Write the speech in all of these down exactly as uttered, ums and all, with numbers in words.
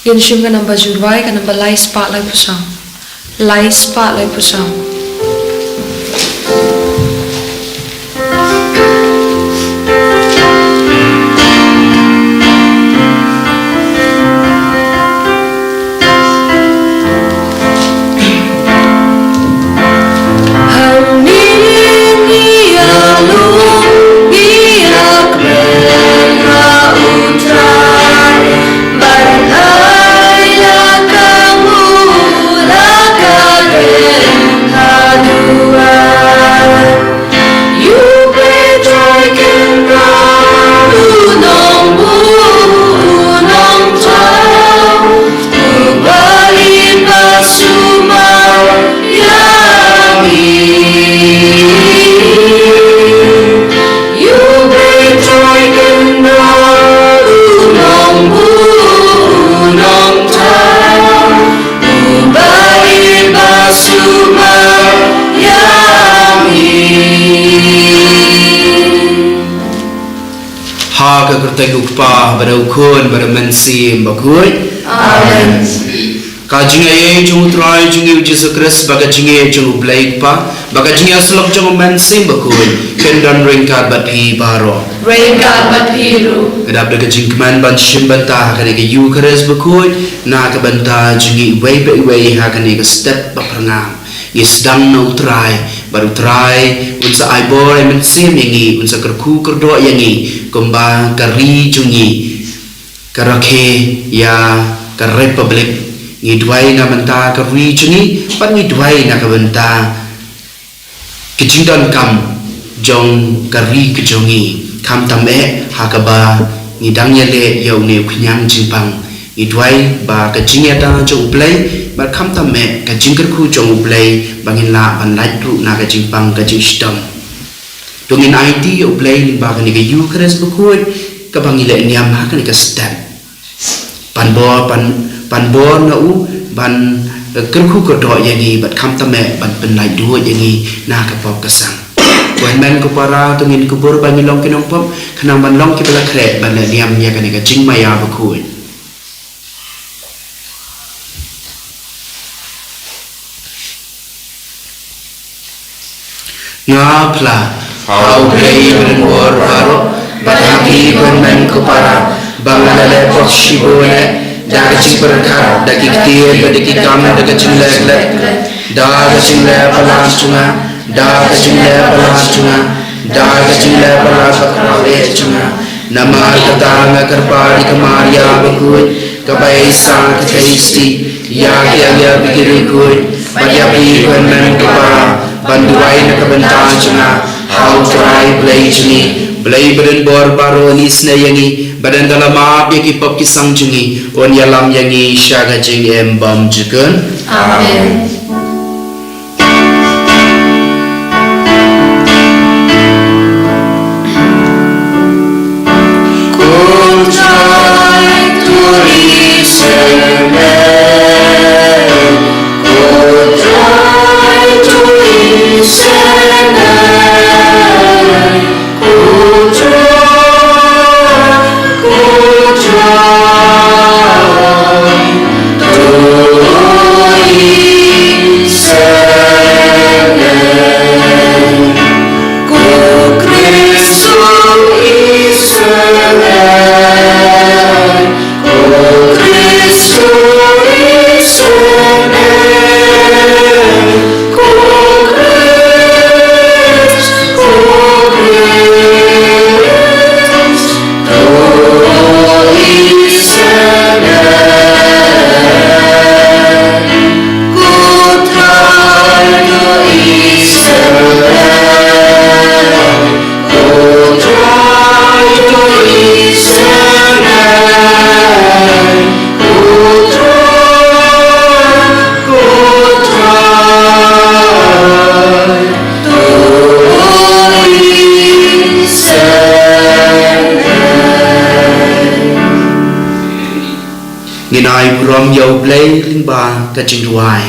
Ngin shim ka namba jingrwai, ka namba lai spah lai phew saw. Lai spah lai phew saw. Ha ka kyrteng u Kpa, bad u Khun, bad u Mynsiem Bakhuid. Amen. Ka jingaiei jong u Trai jong ngi u Jisu Khrist, bad ka jingaiei jong u Blei Kpa, bad ka jingïasyllok jong u Mynsiem Bakhuid, kin don ryngkat bad phi baroh. Ryngkat bad phi ruh. Ngi dap da ka jingkmen ban shim bynta ha kane ka Eukharist Bakhuid, na ka bynta jong ngi iwei pa iwei ha kane ka step ba pyrngam. Ngi sdang na u Trai, bad u Trai un sa ai bor ai mynsiem ïa ngi, un sa kyrkhu kyrdoh ïa ngi, kumba ka ri jong ngi ka rakhe ïa ka Republic. Ngi duwai na bynta ka ri jong ngi, bad ngi duwai na ka bynta ka jingdonkam jong ka ri ka jong ngi. Khamtam eh ha kaba ngi dang ïaleh ïa une u khñiang jingpang. Ngi duwai ba ka jingïada jong u Blei, bad khamtam eh ka jingkyrkhu jong u Blei, ba ngin lah ban lait ruh na ka jingpang ka jingshitom. To ngin aiti ïa u Blei lyngba kane ka Eukharist Bakhuid, kaba ngi leh niam ha kane ka step. Pan bor, pan, pan bor na u, ban, eh, kyrkhu kyrdoh ïa ngi, bad khamtam eh ban pynlait duh ïa ngi na ka pop ka sang. Ko hynmen ko para, to ngin kubur ba ngi long ki nongpop, khnang ban long kiba la khreh ban leh niam ïa kane ka jingmaïa bakhuid. Nga phla ha u Blei ba don bor baroh, bad ha phi ko hynmen ko para, ba nga la leh pop shibun eh, da ka jingpyrkhat, da ki ktien, da ki kam, da ka jingleh klet, da ka jingleh palat jong nga, da ka jingleh palat jong nga, da ka jingleh palat ba khraw eh jong nga. Namar kata nga kyrpad ïa ka Maria bakhuid, kaba ïaisah ka Khristi, ïa ki angel bad ki riewkhuid, bad ïa phi ko hynmen ko para, ban duwai na ka bynta jong nga ha u Trai Blei jong ngi. Blei ba don bor baroh un isynei ïa ngi, bad ynda la map ïa ki pop ki sang jong ngi, un ïalam ïa ngi sha ka jingim bymjukut. Amen. Ngin ai burom ïa u Blei lyngba ka jingduwai.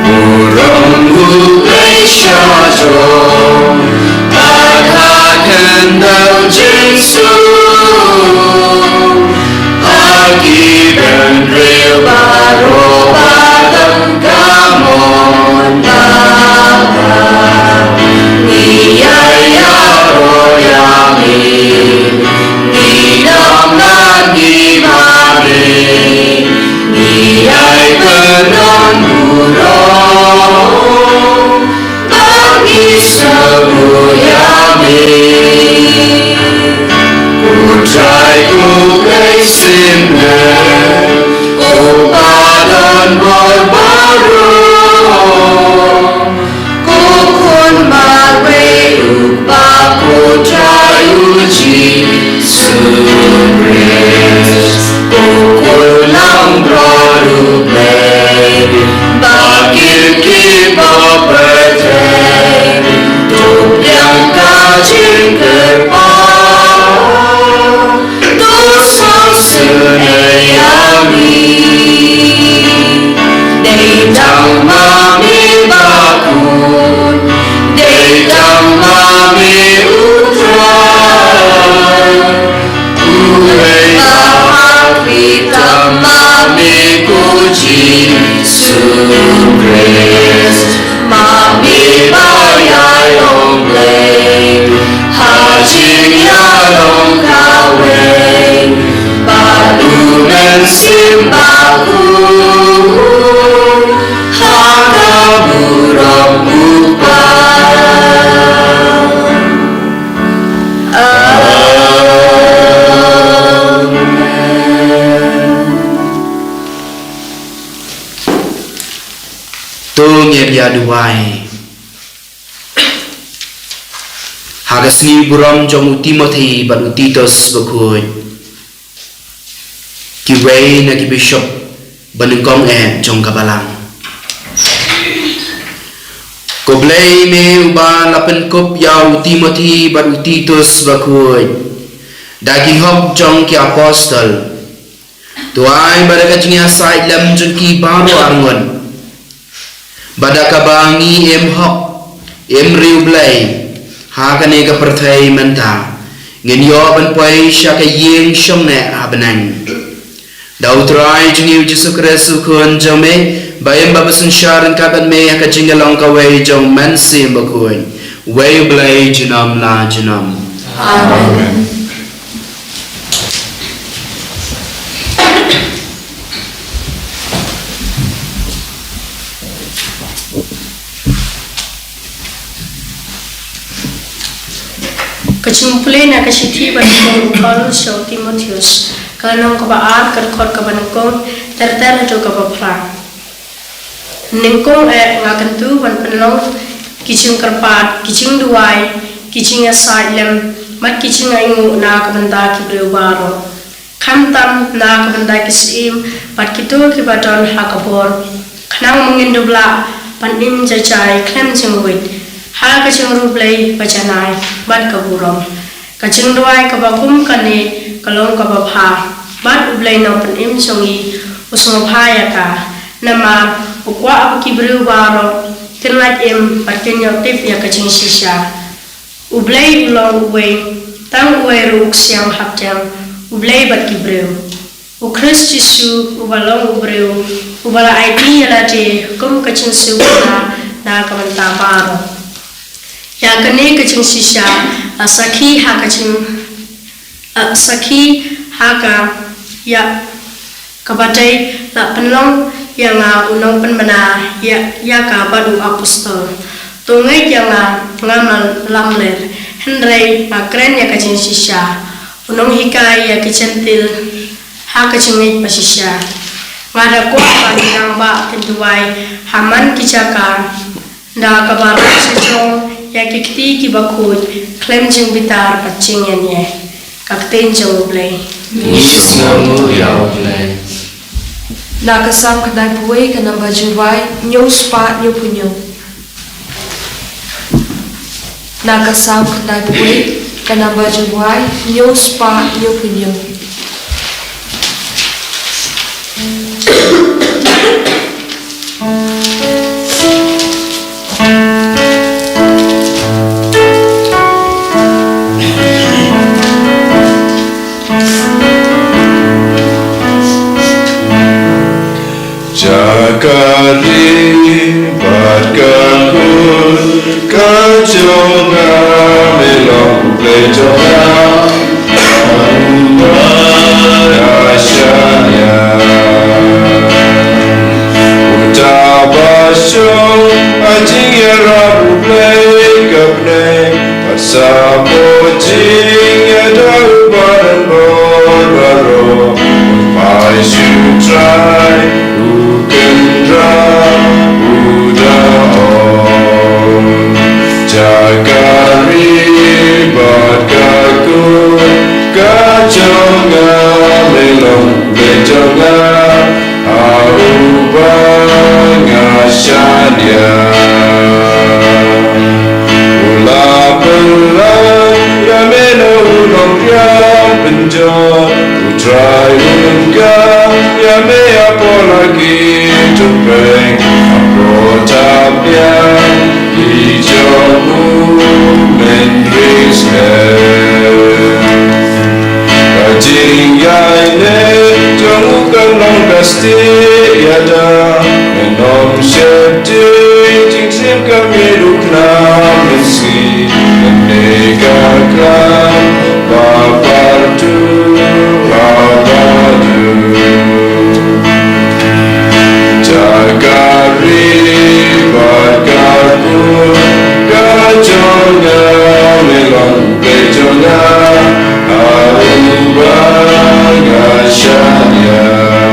Burom u Blei sha jong, ba Jisu, ha ki bynriew baroh ba don ka mon ba ngi ïa ïaroh ïa me, ngi dang nang ngi ma me, ngi ïai pyndonkam burom. Ba ngi sngewbha ïa me. U Trai u Blei symbai, u ba don bor baroh. Ko Khun marwei u Kpa, ko Trai u Jisu Khrist. Ko Khun langbrot u Blei, ba kit ki bapher, to biang ka jingkyrpad, to sngewsynei ïa ngi. Dei tang ma me ba kut, dei tang ma me u Trai. Uei ba hap ïa ma me, ko Jisu Khrist. Ma me ba ïai long Blei ha jingïalong kawei bad u Mynsiem Bakhuid ha ka burom u Kpa. Amen. To ngin ïa duwai. Ha ka sngi burom jong u Timothy bad u Titus bakhuid, kiwei na ki bishop ba nyngkong eh jong ka balang. Ko Blei me uba la pynkup ïa u Timothy bad u Titus bakhuid da ki hok jong ki apostol, to ai ba da ka jingïasaid lem jong ki baroh arngut, ba da kaba ngi im hok, im riewblei ha kane ka pyrthei mynta, ngin ïoh ban poi sha ka ïing shong neh ha bneng. Da u Trai jong ngi u Jisu Khrist u Khun jong me, ba im bad ba synshar ryngkat bad me ha ka jingïalong kawei jong u Mynsiem Bakhuid, uwei u Blei junom la junom. Amen. Ka jingpule na ka shithi ba nyngkong u Paulus sha u Timotheus, ka lynnong kaba ar, ka dkhot kaba nyngkong ter ter haduh kaba phra. Nyngkong eh nga kyntu ban pynlong ki jingkyrpad, ki jingduwai, ki jingïasaid lem bad ki jingainguh na ka bynta ki briew baroh, khamtam na ka bynta ki syiem bad kito kiba don ha ka bor, khnang ba ngin dup lah ban im jai jai khlem jingwit ha ka jingriewblei ba janai bad ka burom. Ka jingduwai kaba kum kane ka long kaba bha, bad U Blei Nongpynim jong ngi u sngewbha ïa ka. Namar u kwah ba ki briew baroh kin lait im bad kin ïoh tip ïa ka jingshisha. U Blei u long uwei, tang uwei ruh u ksiang hapdeng U Blei bad ki briew. U Khrist Jisu uba long u briew, uba la aiti ïa lade kum ka jingsiew na ka bynta baroh. Ïa kane ka jingshisha la sakhi ha ka jing, la sakhi ha ka, ïa kaba dei la pynlong ïa nga u nongpynbna ïa, ïa ka bad u apostol. To ngeit ïa nga, nga ma lamler, hynrei nga kren ïa ka jingshisha, u nonghikai ïa ki Jentil ha ka jingngeit bashisha. Nga da kwah ba ki rangbah kin duwai ha man ki jaka, da kaba rah shajrong ïa ki kti kiba khuid khlem jingbitar bad jingïaineh. Ka ktien jong U Blei. Ngi sngewbha ïa U Blei. Na ka Salm khyndai phew wei, ka namba jingduwai hynñiew spah hynñiew phew hynñiew. Na ka Salm khyndai phew wei, ka namba jingduwai hynñiew spah hynñiew phew hynñiew. Jong nga, nga shaniah. Uta ba shong ha jingïarap U Blei ka bneng, bad shapoh jingïada u Baroh, phai sha U Trai, u kynrad u da ong. Jaka ri bad ka kur ka jong nga, me long Blei jong nga, ha uba nga shaniah. U la pynlait ïa me na u nongriam pynjot, U Trai un kha ïa me hapoh la ki jong peng, hapoh thapniang ki jong u Mynsngew. Ka jingïaineh jong u kan long ka stieh ïada, men ym sheptieng, jingshim ka miet u khnang mynsngi, kane ka klam ba partu ha baduh. Jaka ri bad ka kur ka jong nga, me long Blei jong nga, ha uba nga shaniah.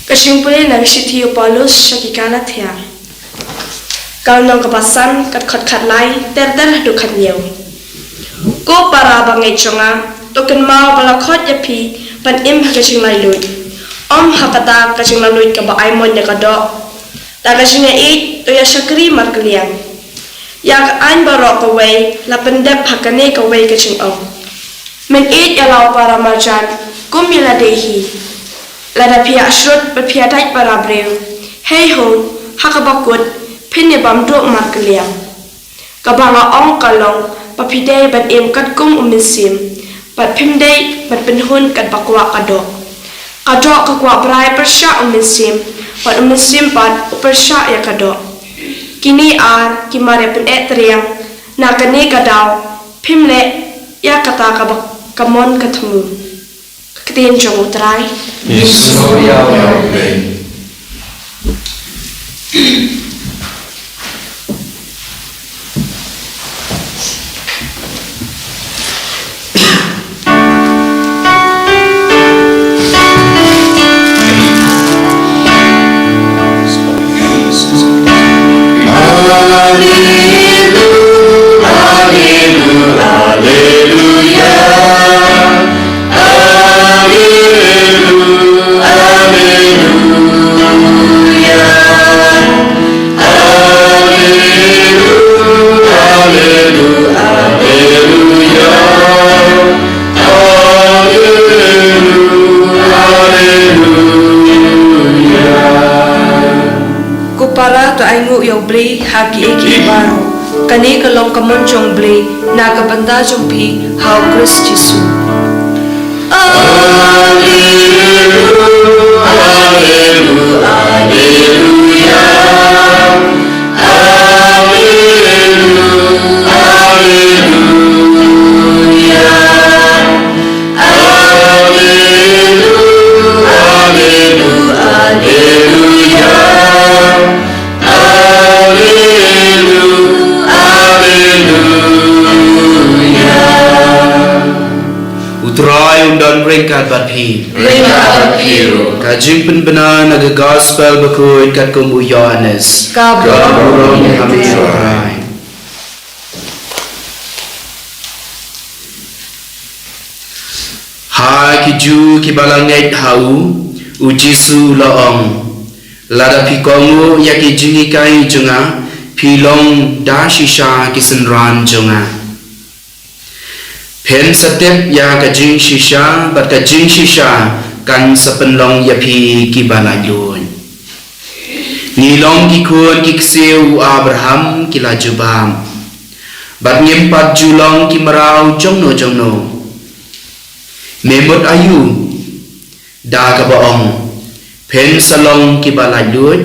Ka jingpule na ka shithi u Paulus sha ki Galatia. Ka lynnong kaba san, ka dkhot khatlai ter ter haduh khathynñiew. Ko para bangeit jong nga, to kynmaw ba la khot ïa phi ban im ha ka jinglaitluid, ym ha kata ka jinglaitluid kaba ai mon ïa ka doh. Da ka jingïaieit to ïa shakri markylliang. Ïa ka aiñ baroh kawei la pyndep ha kane kawei ka jingong. Men ïeit ïa la u para marjan kum ïa lade hi. Lada phi ïa shrut bad phi ïa dait para briew, hei ho, ha kaba kut phin ïa bam duh markylliang. Kaba nga ong ka long ba phi dei ban im katkum u Mynsiem, bad phim dei ban pynhun katba kwah ka doh. Ka doh ka kwah brai pyrshah u Mynsiem, bad u Mynsiem pat u pyrshah ïa ka doh. Kine ar ki mareh pyneh triang, na kane ka daw phim leh ïa kata kaba ka mon ka thmu. Ka ktien jong U Trai. Ngi sngewbha ïa U Blei. Ko para, to ainguh ïa U Blei ha kiei kiei baroh. Kane ka long ka mon jong U Blei na ka bynta jong phi ha U Khrist Jisu. U Trai un don ryngkat bad phi. Ryngkat bad phi ruh. Ka jingpynbna na ka Gospel bakhuid katkum u Ïoannis. Ka burom ïa phi, U Trai. Ha ki Jiw kiba la ngeit ha u, u Jisu u la ong, lada phi kohnguh ïa ki jinghikai jong nga, phi long da shisha ki synran jong nga. Phin sa tip ïa ka jingshisha, bad ka jingshisha kan sa pynlong ïa phi kiba laitluid. Ngi long ki khun ki ksiew u Abraham, ki la jubab. Bad ngim pat ju long ki mraw jongno jongno. Me mut aïu? Da kaba ong, phin sa long kiba laitluid?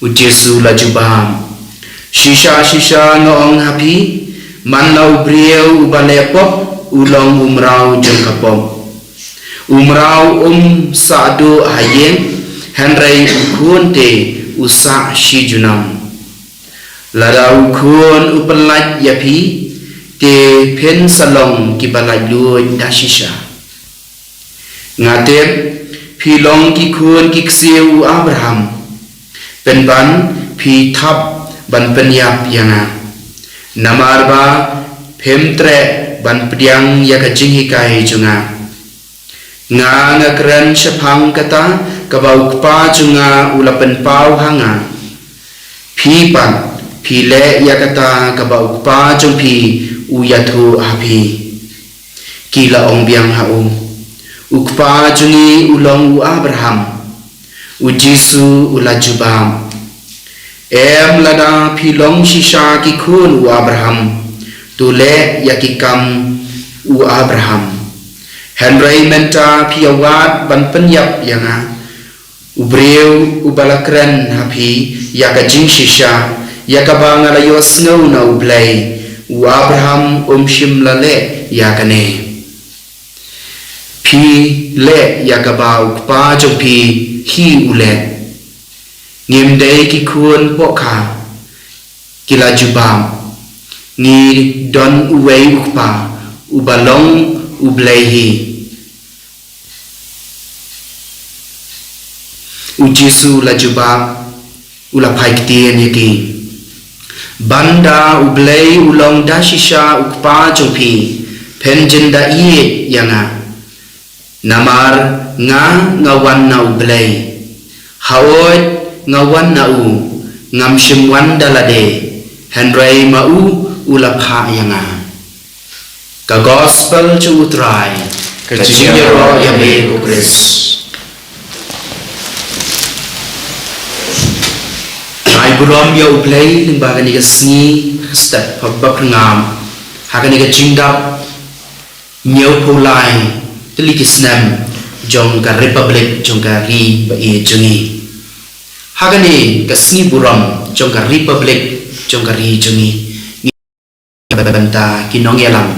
U Jisu u la jubab, shisha shisha nga ong ha phi, man la u briew uba leh pop u long u mraw jong ka pop. U mraw um sah duh ha ïing, hynrei u khun te u sah shi junom. Lada u khun u pyllait ïa phi, te phin sa long kiba laitluid da shisha. Nga tip, phi long ki khun ki ksiew u Abraham. Pynban phi thap ban pynïap ïa nga, namar ba phim treh ban pdiang ïa ka jinghikai jong nga. Nga, nga kren shaphang kata kaba u Kpa jong nga u la pynpaw ha nga. Phi pat phi leh ïa kata kaba u kpa jong phi u ïathuh ha phi. Ki la ong biang ha u, u kpa jong ngi u long u Abraham. U Jisu u la jubab, em, lada phi long shisha ki khun u Abraham, to leh ïa ki kam u Abraham. Hynrei mynta phi ïa wad ban pynïap ïa nga, u briew uba la kren ha phi ïa ka jingshisha ïa kaba nga la ïohsngew na U Blei, u Abraham um shym la leh ïa kane. Phi leh ïa kaba u kpa jong phi hi u leh. Ngim dei ki khun poh kha, ki la jubab, ngi don uwei u Kpa, uba long U Blei hi. U Jisu u la jubab, u la phai ktien ïa ki, ban da U Blei u long da shisha u Kpa jong phi, phin jin da ïeit ïa nga. Namar nga, nga wan na U Blei. Haoid nga wan na u, ngam shym wan da lade, hynrei ma u u la phah ïa nga. Ka Gospel jong U Trai. Ka jingïaroh ïa me ko Khrist. Ai burom ïa U Blei lyngba kane ka sngi, ka step ba pyrngam ha kane ka jingdap hynñiewphew lai tylli ki snem jong ka Republic jong ka ri ba ïeit jong ngi. Ha kane ka sngi burom jong ka Republic jong ka ri jong ngi, ngi bynta ki nongïalam,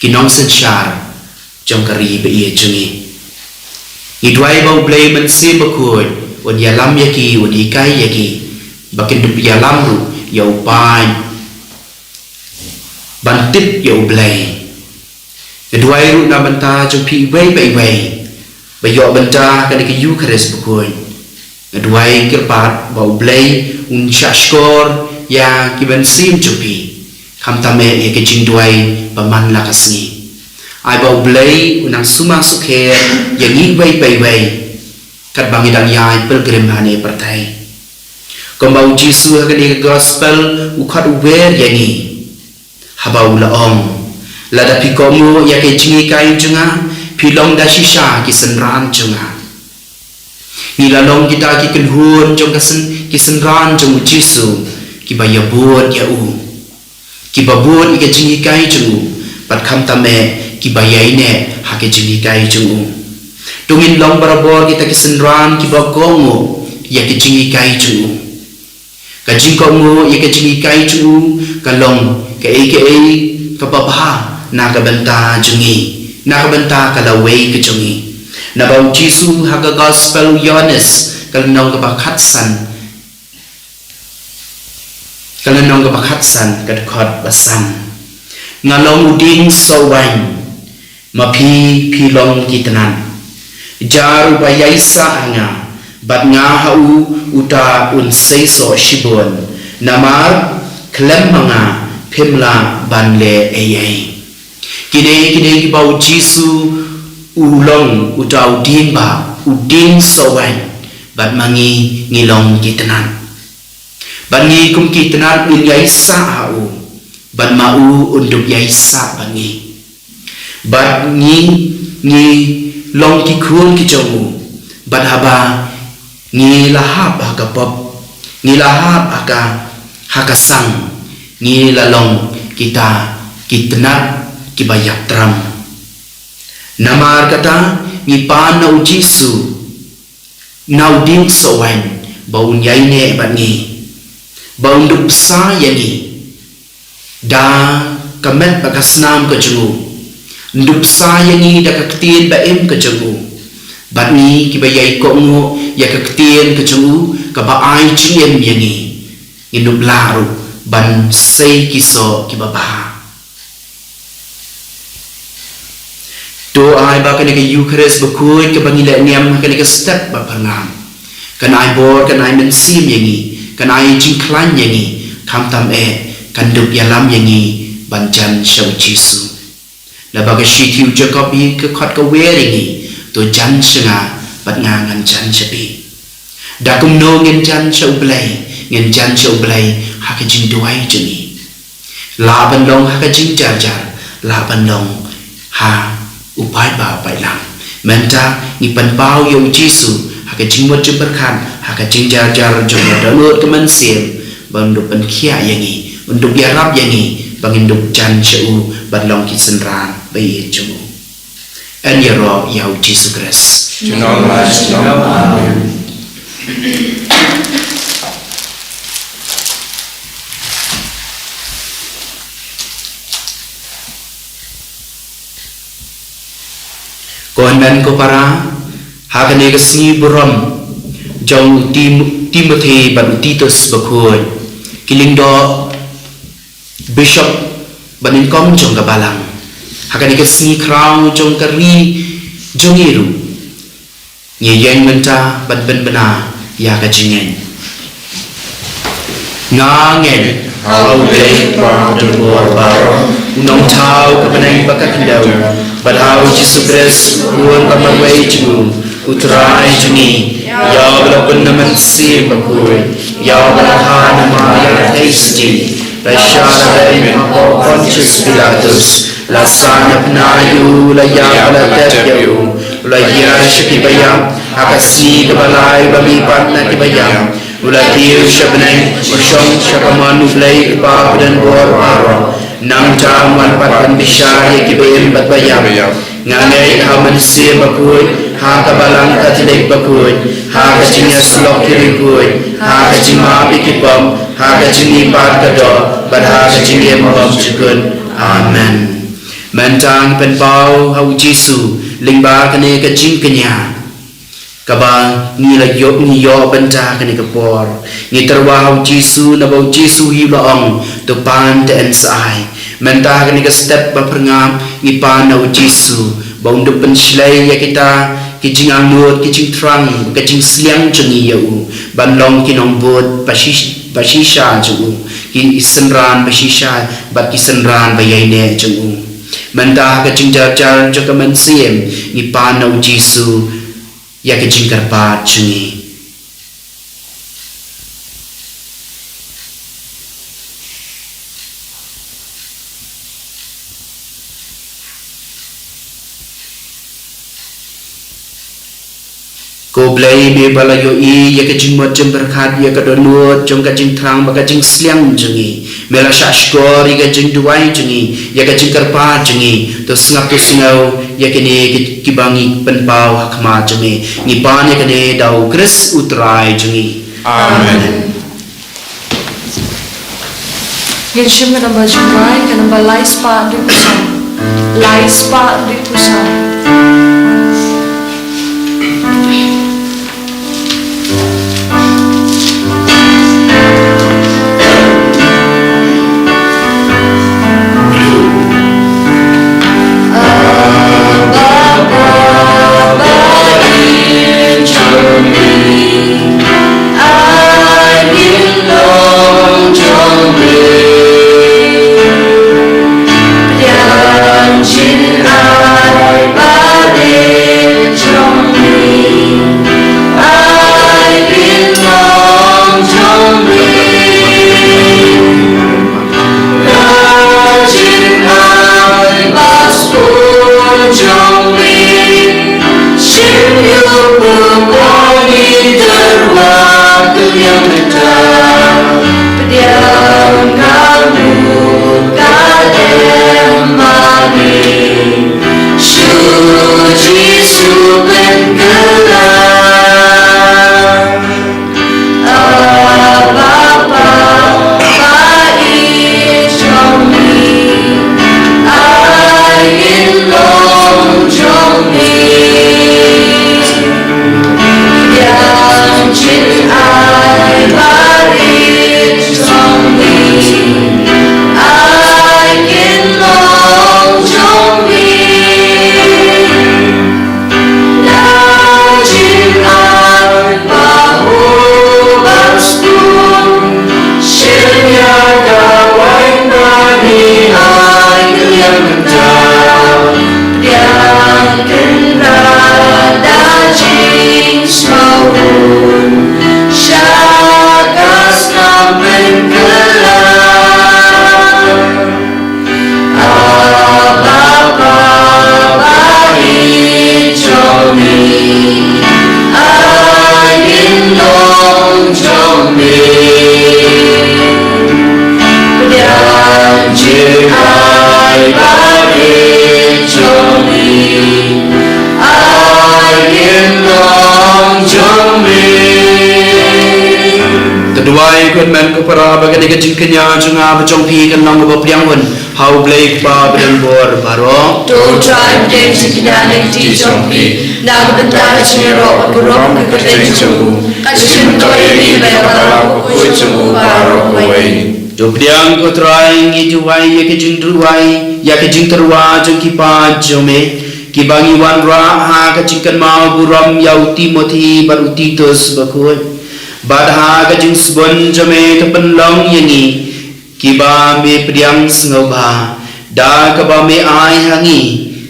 ki nongsynshar jong ka ri ba ïeit jong ngi. Ngi duwai ba U Blei Mynsiem Bakhuid un ïalam ïa ki, un hikai ïa ki ba kin dup ïalam ruh ïa u paid ban tip ïa U Blei. Nga duwai ruh na bynta jong phi iwei pa iwei ba ïoh bynta kane ka Eukharist Bakhuid. Nga duwai kyrpad ba U Blei un shahshkor ïa ki mynsiem jong phi, khamtam eh ïa ka jingduwai ba man la ka sngi. Ai ba U Blei un nang sumar sukher ïa ngi iwei pa iwei katba ngi dang ïaid pilgrim ha kane ka pyrthei. Kumba U Jisu ha kane ka Gospel u khot u wer ïa ngi, haba u la ong, lada phi kohnguh ïa ka jinghikai jong nga, phi long da shisha ki synran jong nga. Ngi la long kita ki kynhun jong ka syn-, ki synran jong U Jisu, kiba ïabud ïa u, kiba bud ïa ka jinghikai jong u, bad khamtam eh kiba ïaineh ha ka jinghikai jong u. To ngin long barabor kita ki synran kiba kohnguh ïa ka jinghikai jong u. Ka jingkohnguh ïa ka jinghikai jong u ka long kaei kaei kaba bha na ka bynta jong ngi, na ka bynta ka lawei ka jong ngi. Naba U Jisu ha ka Gospel u Ïoannis, ka lynnong kaba khatsan, ka lynnong kaba khatsan, ka dkhot ba san, nga long u dieng sohwaiñ, ma phi, phi long ki tnat. Jar uba ïaisah ha nga, bad nga ha u, uta un seisoh shibun. Namar khlem ma nga phim lah ban leh ei ei. Kine, kine kiba U Jisu u long uta u dieng bah, u dieng sohwaiñ, bad ma ngi, ngi long ki tnat. Bad ngi kum ki tnat ngin ïaisah ha u, bad ma u un dup ïaisah bad ngi. Bad ngi, ngi long ki khun ki jong u, bad haba ngi la hap ha ka pop, ngi la hap ha ka, ha ka sang, ngi la long kita ki tnat kiba ïap tram. Namar kata ngi pan na u Jisu, na u dieng soh waiñ, ba un ïaineh bad ngi, ba un dup bsa ïa ngi da ka met bad ka snam ka jong u, un dup bsa ïa ngi da ka ktien ba im ka jong u. Bad ngi kiba ïai kohnguh ïa ka ktien ka jong u kaba ai jingim ïa ngi, ngin dup lah ruh ban sei ki soh kiba bha. To ai ba kane ka Eucharist bakhuid kaba ngi leh niam ha kane ka step ba pharngam kan ai bor, kan ai mynsiem ïa ngi, kan ai jingkhlaiñ ïa ngi, khamtam eh kan dup ïalam ïa ngi ban jan sha u Jisu. Naba ka shithi u Jakob hi ka khot ka wer ïa ngi, to jan sha nga bad nga ngan jan sha phi. Da kumno ngin jan sha u Blei? Ngin jan sha u Blei ha ka jingduwai jong ngi. Lah ban long ha ka jingjarjar, lah ban long ha u paidbah paidlang. Mynta ngi pynpaw ïa u Jisu ha ka jingmut jingpyrkhat, ha ka jingjarjar jong ka dohnud ka mynsiem, ba un dup pynkhiah ïa ngi, un dup ïarap ïa ngi ba ngin dup jan sha u bad long ki synran ba ïeit jong u. Yn ïaroh ïa u Jisu Khrist. Junom la junom. Amen. Ko hynmen ko para, ha kane ka sngi burom jong u Tim-, Timothy bad u Titus bakhuid, ki lyngdoh bishop banyngkong jong ka balang, ha kane ka sngi khraw jong ka ri jong ngi ruh, ngi ïeng mynta ban pynbna ïa ka jingngeit. Nga ngeit ha U Blei Kpa badonbor baroh, U Nongthaw ka bneng bad ka khyndew, bad ha U Jisu Khrist, U Khun ba marwei jong U, U Trai jong ngi, ïa uba la pynlong na Mynsiem Bakhuid, ïa uba la kha na Maria Theisotti, la shah la beiñ ha kpoh Pontius Pilatus, la sah na bnai, u la ïap, la tep ïa u, u la hiar sha kiba ïap, ha ka sngi kaba lai u la mihpat na kiba ïap, u la kiew sha bneng, u shong sha kamon U Blei Kpa badonbor baroh. Nangta un wan pat ban bishar ïa kiba im bad ba ïap. Nga ngeit ha U Mynsiem Bakhuid, ha ka Balang Katholik bakhuid, ha ka jingïasyllok ki riewkhuid, ha ka jingmap ïa ki pop, ha ka jingmihpat ka doh, bad ha ka jingim bymjukut. Amen. Mynta ngi pynpaw ha U Jisu lyngba kane ka jingkñia kaba ngi la ïoh, ngi ïoh bynta kane ka por. Ngi tyrwa ha U Jisu, naba U Jisu hi u la ong, to pan te yn sa ai. Mynta ha kane ka step ba pyrngam ngi pan na U Jisu, ba un dup pynshlei ïa kita ki jingangnud, ki jingthrang, ka jingsliang jong ngi ïa u, ban long ki nongbud ba shi-, ba shisha jong u, ki synran ba shisha bad ki synran ba ïaineh jong u. Mynta ha ka jingjarjar jong ka mynsiem ngi pan na U Jisu ïa ka jingkyrpad jong ngi. Ko Blei, me ba la ïohi ïa ka jingmut jingpyrkhat, ïa ka dohnud jong ka jingthrang bad ka jingsliang jong ngi, me la shahshkor ïa ka jingduwai jong ngi, ïa ka jingkyrpad jong ngi. To sngap, to sngew ïa kine ki, kiba ngi pynpaw ha khmat jong me. Ngi pan ïa kane da U Khrist U Trai jong ngi. Amen. Amen. Ngin shim ka namba jingduwai, ka namba lai spah hynriewphew san. Lai spah hynriewphew san. Ba rit jong mi, ai ngin long jong mi. Te duwai khuid men ko para ba kane ka jingkñia jong nga bad jong phi kan long kaba pdiang hun ha U Blei Kpa badonbor baroh. To U Trai pdiang jingkñia na ka kti jong phi na ka bynta ka jingïaroh bad burom ka kyrteng jong u. Ka jingmyntoi ïa ngi bad ïa ka balang bakhuid jong u baroh kawei. To pdiang ko Trai, ngi duwai ïa ka jingduwai, ïa ka jingtyrwa jong ki paid jong me kiba ngi wanrah ha ka jingkynmaw burom ïa u Timothi bad u Titus bakhuid. Bad ha ka jingsbun jong me to pynlong ïa ngi kiba me pdiang sngewbha da kaba me ai ha ngi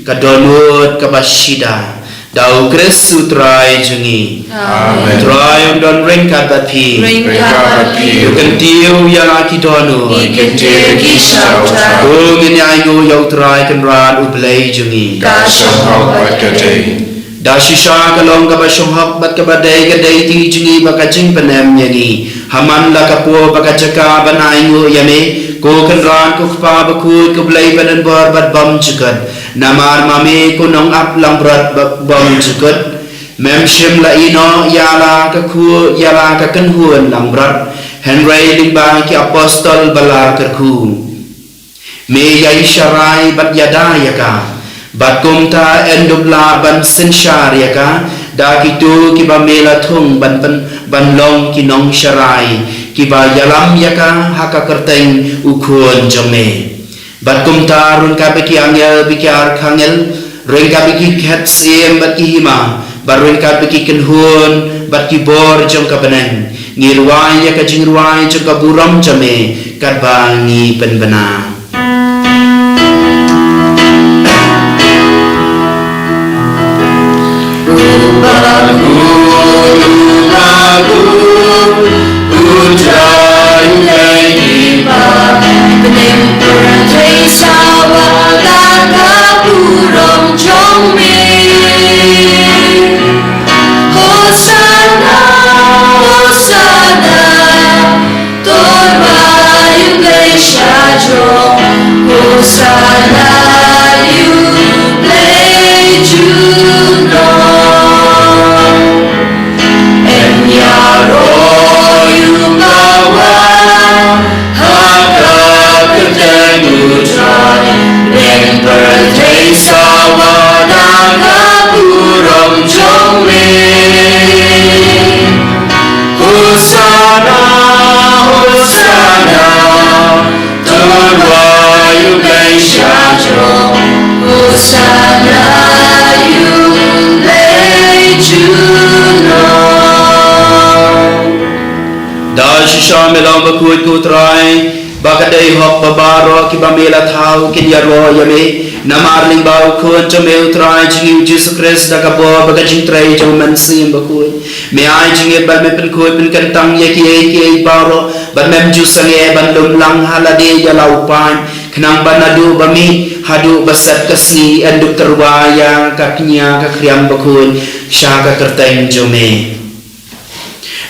ka dohnud kaba shida. Da U Khrist U Trai jong ngi. Amen. U Trai un don ryngkat bad phi. Ryngkat bad phi. To kyntiew ïa la ki dohnud. Ngi kyntiew ïa ki sha U Trai. To ngin ïa ainguh ïa U Trai Kynrad U Blei jong ngi. Ka shong hok bad ka dei. Da shisha ka long kaba shong hok bad kaba dei ka dei ti jong ngi bad ka jingpynim ïa ngi. Ha man la ka por bad ka jaka ban ainguh ïa me, ko Kynrad ko Kpa bakhuid ko Blei badonbor bad bymjukut. Namar ma me ko Nongap langbrot ba-, bymjukut. Mem shym la ïehnoh ïa la ka khuid, ïa la ka kynhun langbrot. Hynrei lyngba ki apostol ba la kyrkhu, me ïai sharai bad ïada ïa ka. Bad kumta yn dup lah ban synshar ïa ka da kito kiba me la thung ban pyn-, ban long ki nongsharai kiba ïalam ïa ka ha ka kyrteng U Khun jong me. Bad kumta ryngkat bad ki angel bad ki archangel, ryngkat bad ki khet syiem bad ki hima, bad ryngkat bad ki kynhun bad ki bor jong ka bneng, ngi rwai ïa ka jingrwai jong ka burom jong me katba ngi pynbna. Hosanna, Hosanna, to rwai ïa U Blei shajrong. Hosanna ïa U Blei junom. Yn ïaroh ïa u bawan ha ka kyrteng U Trai. Bneng pyrthei sawa da ka burom jong me. Hosanna, Hosanna, to rwai ïa U Blei shajrong. Hosanna ïa U Blei junom. Da shisha me long bakhuid ko Trai, ba ka dei hok ba baroh kiba me la thaw kin ïaroh ïa me. Namar lyngba U Khun jong me U Trai jong ngi U Jisu Khrist, da ka bor bad ka jingtrei jong U Mynsiem Bakhuid, me ai jingit bad me pynkhuid pynkyntang ïa kiei kiei baroh, bad mem ju sangeh ban lum lang ha lade ïa la u paid, khnang ba naduh ba mih haduh ba set ka sngi yn dup tyrwa ïa ka kñia ka khriam bakhuid sha ka kyrteng jong me.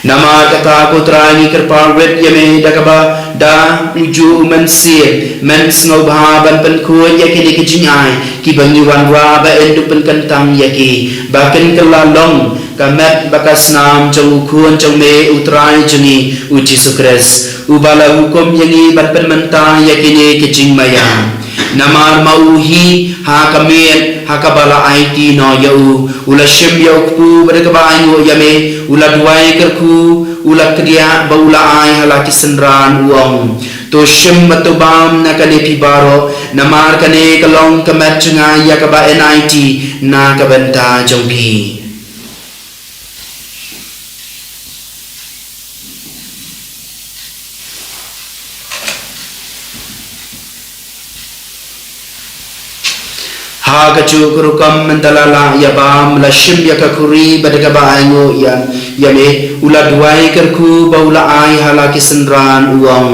Namar kata ko Trai ngi kyrpad rit ïa me da kaba da ujuh U Mynsiem men sngewbha ban pynkhuid ïa kine ki jingai kiba ngi wanrah, ba yn dup pynkyntang ïa ki ba kin kylla long ka met bad ka snam jong U Khun jong me U Trai jong ngi U Jisu Khrist, uba la hukum ïa ngi ban pynmynta ïa kine ki jingmaïa. Namar ma u hi ha ka miet ha kaba la aiti noh ïa u, u la shim ïa u kpu bad da kaba ainguh ïa me, u la duwai kyrkhu, u la kdiah bad u la ai ha la ki synran, u ong: To shim bad to bam na kane phi baroh, namar kane ka long ka met jong nga ïa kaba yn aiti na ka bynta jong phi. Ha kajuh ka rukom mynta la lah ïa bam, la shim ïa ka khuri bad da kaba ainguh ïa, ïa me, u la duwai kyrkhu bad u la ai ha la ki synran, u ong: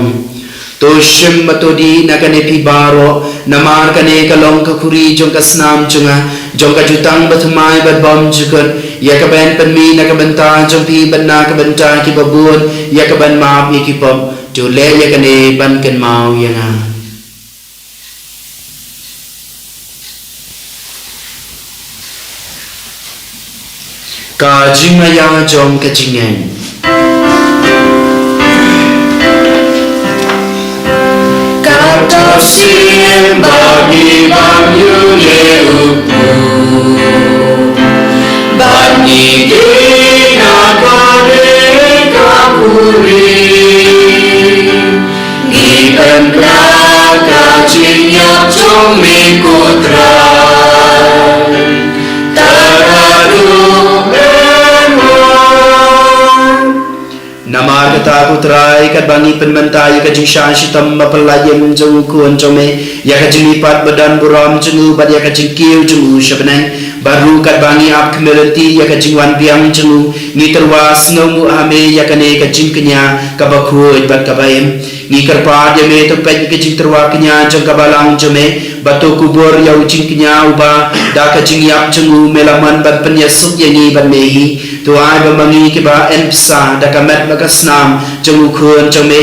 To shim bad to dih na kane phi baroh, namar kane ka long ka khuri jong ka snam jong nga, jong ka jutang bathymmai bad bymjukut, ïa kaban pynmih na ka bynta jong phi bad na ka bynta kiba bun, ïa kaban map ïa ki pop. To leh ïa kane ban kynmaw ïa nga. Ka jingmaïa jong ka jingngeit. Katto sien ba ngi bam ïa une u kpu, ba ngi ïeng ha kane ka puri, ngi pynbna ka jingïap jong me ko Trai. Tara duh em wan. Namar kata ko Trai, katba ngi pynmynta ïa ka jingshah shitom ba pynlait im jong u Khun jong me, ïa ka jingmihpat ba don burom jong u bad ïa ka jingkiew jong u sha bneng, bad ruh katba ngi ap khmih lynti ïa ka jingwan biang jong u, ngi tyrwa sngewnguh ha me ïa kane ka jingkñia kaba khuid bad kaba im. Ngi kyrpad ïa me to peit ïa ka jingtyrwa kñia jong ka balang jong me, bad to kubur ïa u jingkñia uba da ka jingïap jong u me la mon ban pynïasuk ïa ngi bad me hi. To ai ba ma ngi kiba en bsa da ka met bad ka snam jong u Khun jong me,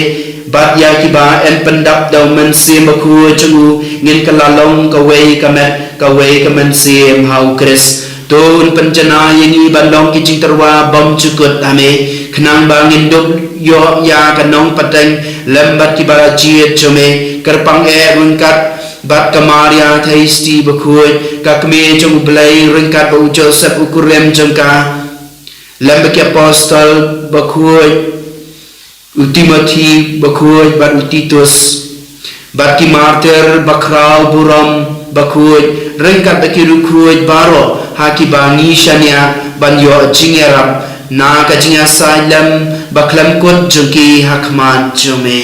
bad ïa kiba en pyndap da u Mynsiem Bakhuid jong u, ngin kylla long kawei ka met kawei ka mynsiem ha u Khrist. To un pynjanai ïa ngi ban long ki jingtyrwa bymjukut ha me, khnang ba ngin dup ïoh ïa ka nongpateng lem bad kiba jied jong me, kyrpang eh ryngkat bad ka Maria Theisotti bakhuid, ka Kmie jong u Blei, ryngkat bad u Joseph u kurim jong ka, lem bad ki apostol bakhuid, u Timothi bakhuid bad u Titus, bad ki martir bakhraw burom bakhuid, ryngkat bad ki riewkhuid baroh ha kiba ngi shaniah ban ïoh jingïarap na ka jingïasaid lem bakhlem kut jong ki ha khmat jong me.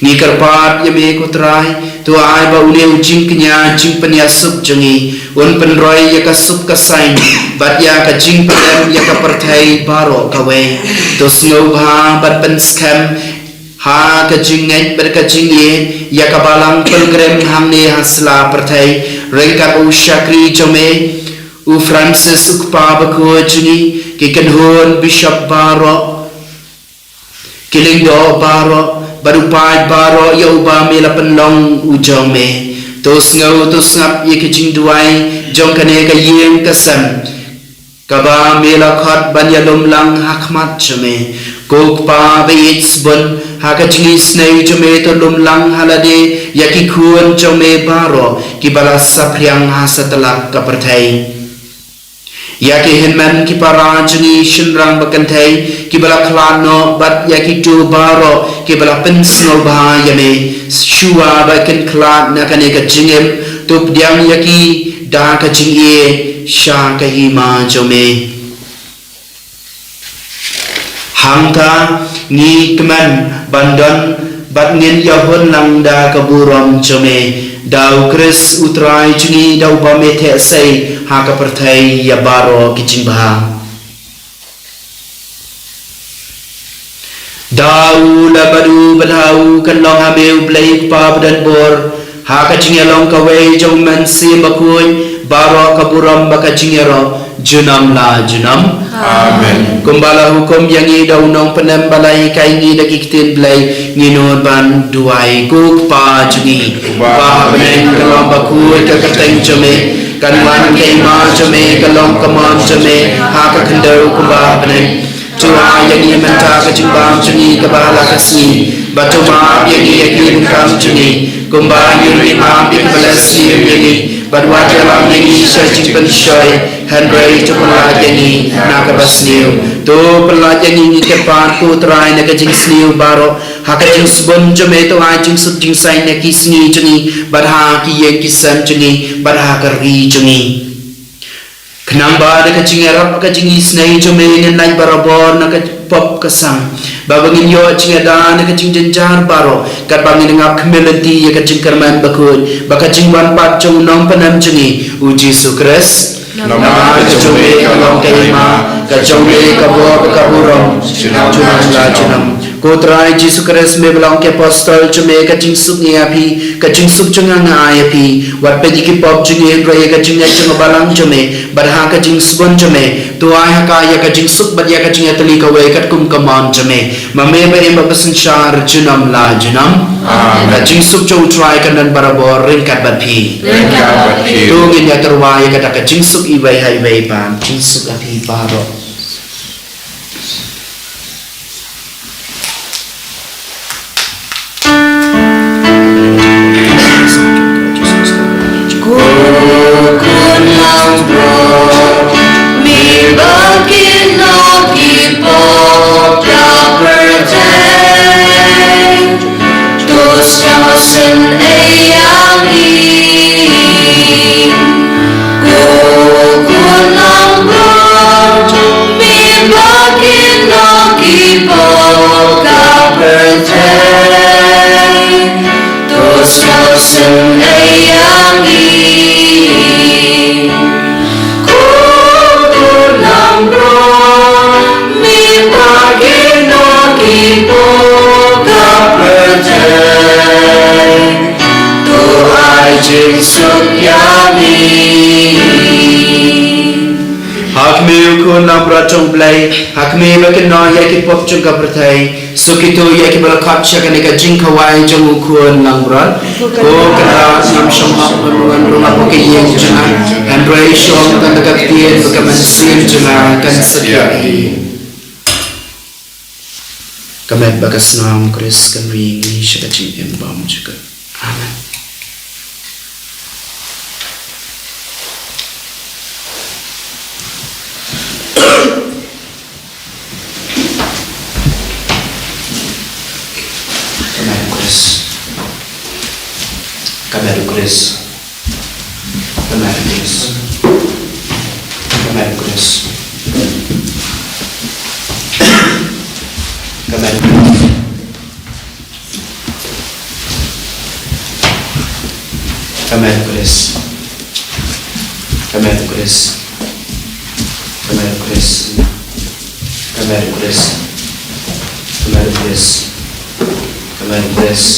Ngi kyrpad ïa me ko Trai, to ai ba une u jingkñia jingpynïasuk jong ngi un pynroi ïa ka suk ka saiñ bad ïa ka jingpyllait ïa ka pyrthei baroh kawei. To sngewbha bad pynskhem ha ka jingngeit bad ka jingïeit ïa ka balang pilgrim hangne ha sla pyrthei, ryngkat u shakri jong me u Francis u kpa bakhuid jong ngi, ki kynhun bishop baroh, ki lyngdoh baroh bad u paid baroh ïa uba me la pynlong u jong me. To sngew to sngap ïa ka jingduwai jong kane ka ïing ka sem kaba me la khot ban ïalum lang ha khmat jong me. Ko Kpa ba ïeit sbun, ha ka jingisynei jong me to lum lang ha lade ïa ki khun jong me baroh kiba la saphriang ha satlak ka pyrthei. Ïa ki hynmen ki para jong ngi shynrang ba kynthei kiba la khlad noh bad ïa kito baroh kiba la pynsngewbha ïa me, shuwa ba kin khlad na kane ka jingim, to pdiang ïa ki da ka jingïeit sha ka hima jong me. Hangta ngi kmen ban don bad ngin ïahun lang da ka burom jong me, da u Khrist u Trai jong ngi, da uba me theh sei ha ka pyrthei ïa baroh ki jingbha. Da u la bad u bad ha u kan long ha me u Blei u Kpa badonbor, ha ka jingïalong kawei jong u Mynsiem Bakhuid, baroh ka burom bad ka jingïaroh junom la junom. Amen. Kumba la hukum ïa ngi da u nongpynim ba la hikai ngi da ki ktien Blei, ngin nud ban duwai. Ko Kpa jong ngi uba ha bneng, ka long bakhuid ka kyrteng jong me, kan wan ka hima jong me, ka long ka mon jong me ha ka khyndew kumba ha bneng. To ai ïa ngi mynta ka jingbam jong ngi kaba ha la ka sngi, bad to map ïa ngi ïa ki ryngkang jong ngi, kumba ngi ruh ngi map ïa kiba la sniew ïa ngi, bad wat ïalam ïa ngi sha jingpynshoi, hynrei to pyllait ïa ngi na kaba sniew. To pyllait ïa ngi, ngi kyrpad ko Trai, na ka jingsniew baroh, ha ka jingsbun jong me to ai jingsuk jingsaiñ na ki sngi jong ngi bad ha ki ïing ki sem jong ngi bad ha ka ri jong ngi. Khnang ba da ka jingïarap ka jingisynei jong me ngin lait barabor na ka pop ka sang, ba ba ngin ïoh jingïada na ka jingjynjar baroh, katba ngin ïangap khmih lynti ïa ka jingkyrmen bakhuid bad ka jingwan pat jong u Nongpynim jong ngi u Jisu Khrist. Namar ka jong me ka long ka hima, ka jong me ka bor bad ka burom junom la junom. Ko Trai Jisu Khrist, me ba la ong ki apostol jong me, ka jingsuk ngi ïa phi, ka jingsuk jong nga nga ai ïa phi. Wat peit ïa ki pop jong ngi hynrei ïa ka jingngeit jong ka balang jong me bad ha ka jingsbun jong me, to ai ha ka ïa ka jingsuk bad ïa ka jingïatylli kawei katkum ka mon jong me, ma me ba im bad ba synshar junom la junom. Amen. Ka jingsuk jong u Trai kan don barabor ryngkat bad phi. Ryngkat bad phi. To ngin ïatyrwa ïa kata ka jingsuk iwei ha iwei pat. Jingsuk ïa phi baroh. Sngewthuh ïa ngi, ko Khun langbrot, me ba kynnoh ki pop ka pyrthei, to ai jingsuk ïa ngi. Ha khmih, ko Khun langbrot jong U Blei, ha khmih ba kynnoh ïa ki pop jong ka pyrthei, sngewthuh ïa kiba la khot sha kane ka jingkhawai jong U Khun langbrot. Ko Kynrad, ngam shym hok ban wan rung hapoh ka ïing jong nga, hynrei shu ong tang da ka ktien bad ka mynsiem jong nga kan sa pdiang. Ka met bad ka snam U Khrist kan ri ïa ngi sha ka jingim bymjukut. Amen. Ka met U Khrist. Ka met U Khrist. Ka met U Khrist. Ka met U Khrist. Ka met U Khrist. Ka met U Khrist. Ka met U Khrist. Ka met U Khrist. Ka met U Khrist. Ka met U Khrist. Ka met U Khrist.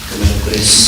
Ka met U Khrist.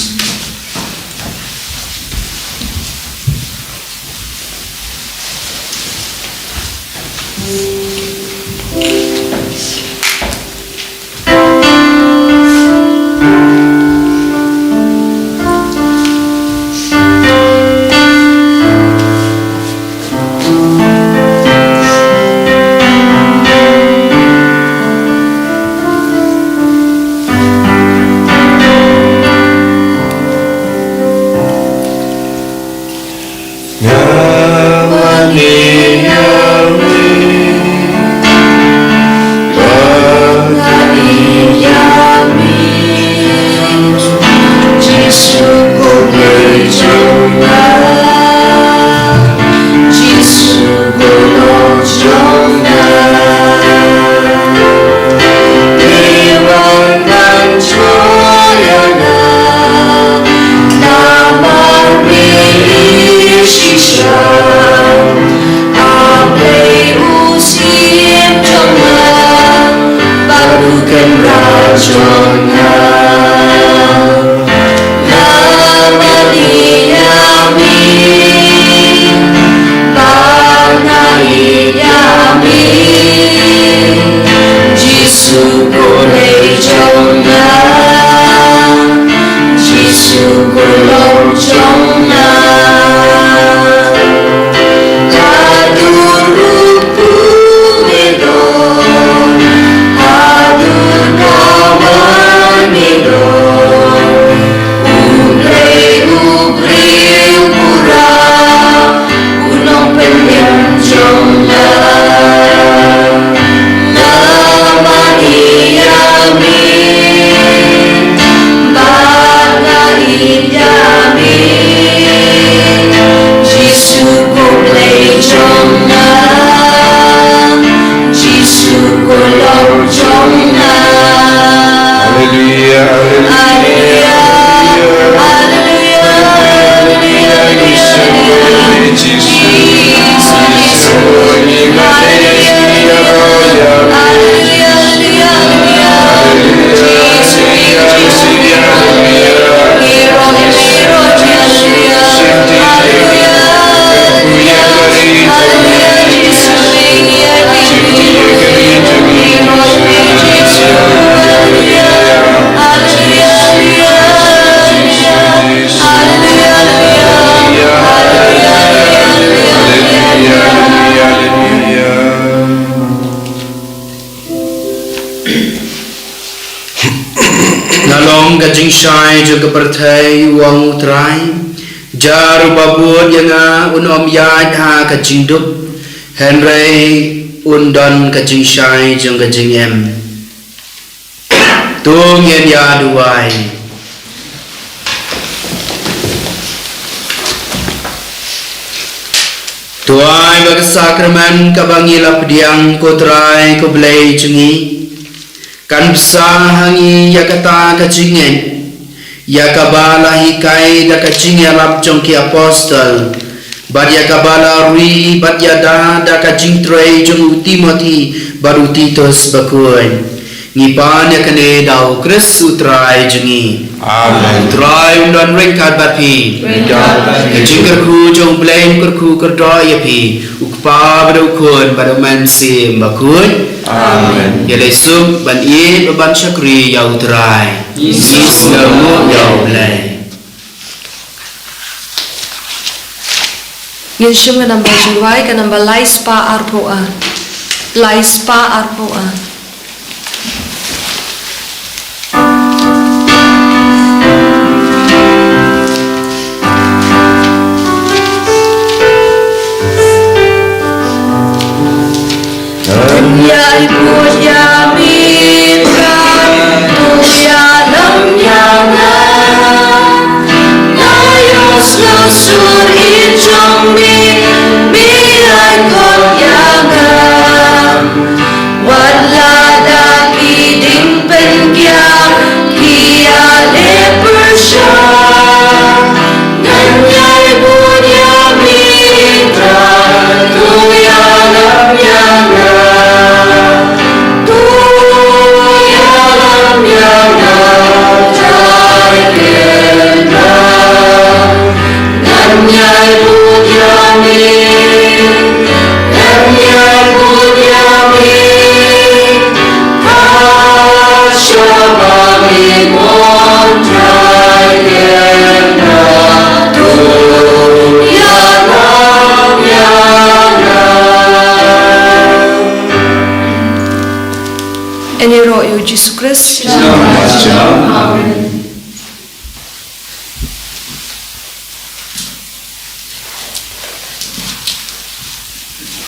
Jisu, ko Blei jong nga. Jisu, ko Lord jong nga. Haduh ruh me don, haduh kawan me don, U Blei u briew pura, u nongpynim jong nga. Nga mane ïa me, ba nga ïeit ïa me. Jisu, ko Blei jong nga. Jisu, ko Lord jong nga. Haleluia, haleluia, haleluia, haleluia, haleluia, haleluia, Jisu, Jisu, Jisu, haleluia, haleluia, haleluia, haleluia, Jisu, Jisu, haleluia. Nga long ka jingshai jong ka pyrthei, u ong U Trai. Jar uba bud ïa nga un ym ïaid ha ka jingduk, hynrei un don ka jingshai jong ka jingim. To ngin ïa duwai. To ai ba ka sakramen kaba ngi la pdiang, ko Trai, ko Blei jong ngi, kan bsa ha ngi ïa kata ka jingngeit Ïa kaba la hikai da ka jingïalap jong ki apostol, bad ïa kaba la ri bad ïada da ka jingtrei jong u Timothi bad u Titus bakhuid. Ngi pan ïa kane da u Khrist u Trai jong ngi. Amen. U Trai un don ryngkat bad phi. Ryngkat bad phi. Ka jingkyrkhu jong u Blei un kyrkhu kyrdoh ïa phi. U Kpa bad u Khun bad u Mynsiem Bakhuid. Amen. Ïa leit suk ban ïeit bad ban shakri ïa u Trai. Ngi sngewbha ïa u Blei. Ngin shim ka namba jingrwai, ka namba lai spah arphew ar. Lai spah arphew ar. Ngan ïai bud ïa mi Trai, to ïalam ïa nga. Nga ïohsngew sur ïeit jong mi, mi ai khot ïa nga. Wat lada ki dieng pynkiar ki ïaleh pyrshah, ngan ïai bud ïa mi Trai, to ïalam ïa nga. To ïalam ïa nga Trai kynrad. Ngan ïai bud ïa mi, ngan ïai bud ïa mi. Ka shaba mi mon Trai kynrad, to ïalam ïa nga. Ïaroh ïa u Jisu Khrist. Amen.